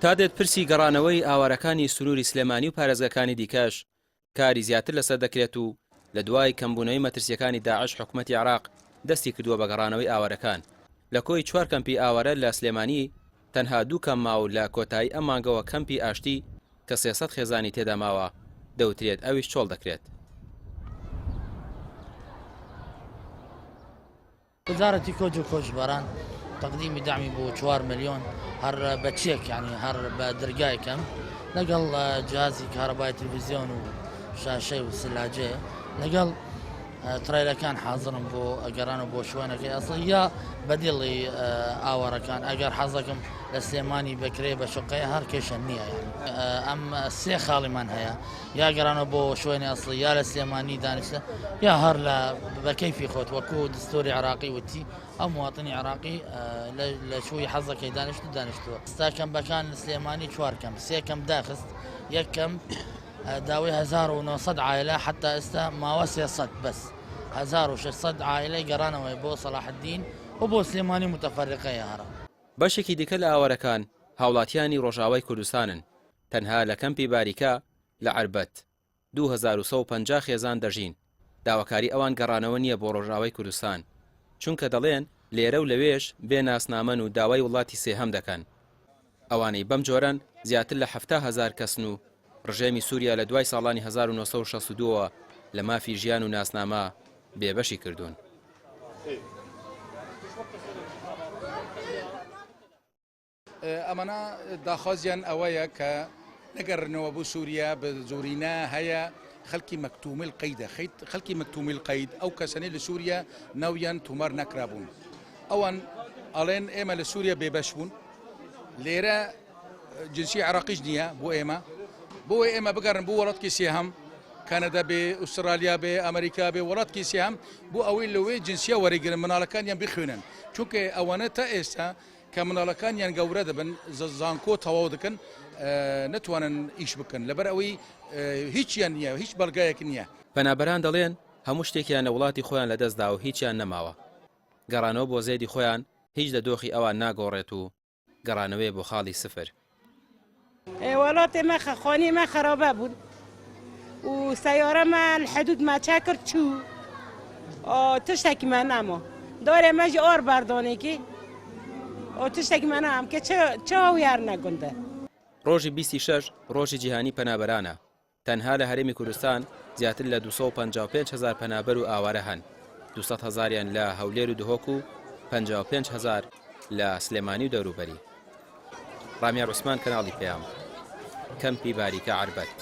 تا دێت پرسی گەڕانەوەی ئاوارەکانی سنووری سلێمانی و پارێزگاکانی دیکەش کاری زیاتر لەسەر دەکرێت و لە دوای کەمبوونەوەی مەترسییەکانی داعش حکومەتی عێراق دەستی کردووە بە گەڕانەوەی ئاوارەکان. لە کۆی چوار کەمپی ئاوارە لە سلێمانی تەنها دوو کەمپ ماوە و لە کۆتایی ئەم مانگەوە کەمپی ئاشتی کە 300 خێزانی تێدا ماوە دەوترێت ئەویش چۆڵ دەکرێت. وەزارەتی کۆچ و کۆچبەران تەقدیمی دەعمی بۆ چوار ملیۆن هەر بە چێک یانی هەر بە دەرگای کەم لەگەڵ جهازی کارەبای تلویزیۆن و شاشەی و سلاجەیە لەگەڵ ترەیلەکان حازرم بۆ گەڕان و بۆ شوێنەکەی ئەسڵی یا بەدیڵی ئاوارەکان ئەگەر حەزەکەم لە سلێمانی بەکرێ بە شقەیە هەر کێشە نییە ئەم سێ خاڵیمان هەیە یا گەڕانەوە بۆ شوێنی ئەسڵی یا لە سلێمانی دانیشتە یا هەر لە بە کەیفی خۆت وەکو دستوری عراقی وتی ئەو مواطنی عراقی لە شووی حەزەکەی دانیشت و دانیشتووە ستا کەمبەکان لە سلێمانی چوار کەم سێ کەم داخست یەک کەم داوای 1900 عایلە حتا ئێستا ماوە 300 بەس 1600 عایلەی گەڕانەوەی بۆ سەلاحەدین و بۆ سلێمانی متفەرقەیە هەرە. بەشێکی دیکە لە ئاوارەکان هاوڵاتیانی ڕۆژئاوای کوردستانن، تەنها لە کەمپی باریکە لە عەربەت، 2150 خێزان دەژین، داواکاری ئەوان گەڕانەوە نییە بۆ ڕۆژئاوای کوردستان، چونکە دەڵێن لێرە و لەوێش بێ ناسنامەن و داوای وڵاتی سێهەم دەکەن. ئەوانەی بەم جۆرەن زیاتر لە 70 هەزار کەسن و ڕژێمی سووریا لە دوای ساڵانی 1962 ەوە لە مافی ژیان و ناسنامە بێبەشی کردوون. ئەمانە داخوازیان ئەوەیە کە نەگەڕنەوە بۆ سووریا بە زۆرینە هەیە خەڵکی مەکتومیل قەیدە خەڵکی مەکتومیل قەید ئەو کەسەنەی لە سووریا ناویان تۆمار نەکرابوون ئەوان ئەڵێن ئێمە لە سووریا بێبەش بوون لێرە جنسی عراقیش نییە بۆ ئێمە بۆ ئێمە بگەڕن بۆ وڵاتکی سێهەم کەنەدا بێ ئوسترالیا بێ ئەمریکا بێ وڵاتکی سێهەم بۆ ئەوەی لەوێ جنسیە وەرەگرن مناڵەکانیان بخوێنن چونکە ئەوانە تا ئێستا کە مناڵەکانیان گەورە دەبن زانکۆ تەواو دەکەن نەتوانن ئیش بکەن لەبەر ئەوەی هیچیان نییە هیچ بەڵگایەک نییە. پەنابەران دەڵێن هەموو شتێکیان لە وڵاتی خۆیان لەدەستدا و هیچیان نەماوە. گەڕانەوە بۆ زێدی خۆیان هیچ لە دۆخی ئەوان ناگۆڕێت و گەڕانەوەیە بۆ خاڵی سفر. وڵاتێ مە خانێ مە خەرابە بوون و سەیارە مە الحدود مە چە کرد چوو تشتێکی مە نەما دارێ مە ژی ئار بەردانێکی و تشتێکی مە نەم کە چ هاویار نەگوندە. ڕۆژی بیستی شەش ڕۆژی جیهانی پەنابەرانە، تەنها لە هەرێمی کوردستان زیاتر لە 255 هەزار پەنابەر و ئاوارە هەن، 200 هەزاریان لە هەولێر و دهۆک و 55 هەزار لە سلێمانی و دەوروبەری. ڕامیار عوسمان کەناڵی پەیام، کەمپی باریکە عەربەت.